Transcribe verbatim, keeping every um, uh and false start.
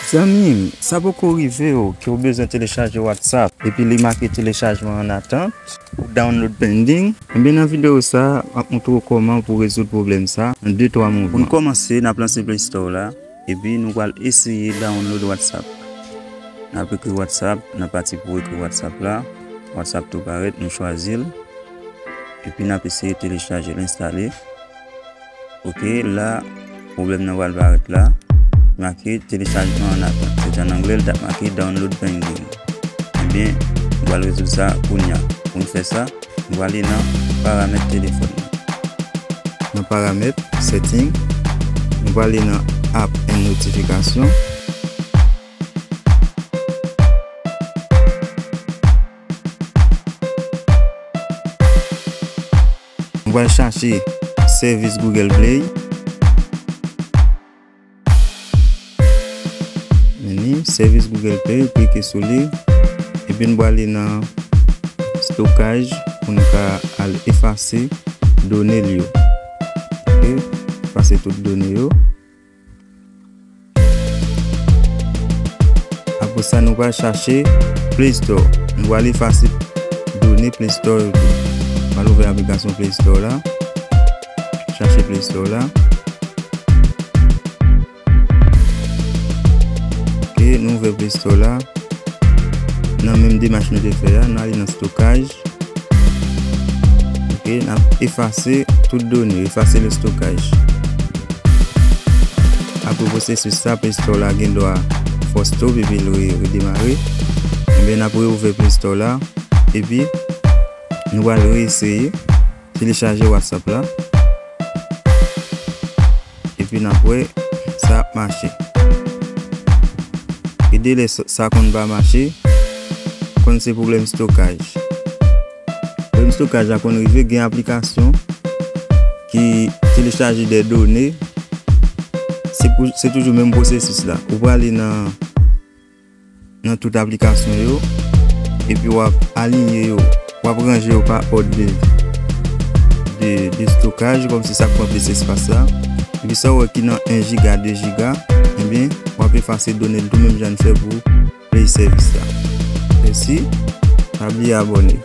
Zanmi m, sa poko rive w ke w bezwen telechaje WhatsApp epi li make telechajman an atant ou download pending? Ebyen, nan videyo sa a, m ap montre w kòman pou w rezoud pwoblèm sa a nan de twa mouvman. Pou n kòmanse, n ap lanse Play Store la, epi nou pral eseye download WhatsApp. N ap ekri WhatsApp nan pati pou ekri WhatsApp la. WhatsApp tou parèt, nou chwazi l. Epi n ap eseye telechaje l, enstale. Ok, la, pwoblèm nan pral parèt la. Make telechajman an atant. Se te an anglè, l t ap make download pending. Ebyen, nou pral rezoud sa kounye a. Pou n fè sa, nou prale nan paramèt telefòn nan. Nan paramèt, setting, nou prale nan app and notification. Nou pral chache sèvis Google Play. Vini, sèvis Google Play, klike sou li. Epi nou prale nan stokaj pou nou ka al efase done l yo. Ok, efase tout done yo. Apre sa, nou pral chache Play Store. Nou pral efase done Play Store yo tou. Nou pral ouvè aplikasyon Play Store la. Chache Play Store la. Ok, nou ouvè Play Store la. Nan menm demach nou te fè a, nou ale nan stokaj. Ok, n ap efase tout done, efase le stockage. Apre pwosesis sa, Play Store la gen dwa fè stop epi l re-, redemare. Ebyen, n ap reouvè Play Store la, epi nou pral reeseye telechaje WhatsApp la. Epi n ap wè sa ap mache. E de lè sa, sa konn pa mache, konn se pwoblèm stokaj. Pwoblèm stokaj la konn rive, gen aplikasyon ki telechaje de done. Se pou, se toujou menm pwosesis la. Ou prale nan, nan tout aplikasyon yo, epi w ap aliyen yo, w ap ranje yo pa òd de, de, de stokaj, kòmsi sa k pran plis espas la. Epi sa w wè ki nan en jiga, de jiga, ebyen, w ap efase done l tou menm jan n fè pou Play sèvis la. Mèsi, pa bliye abòne.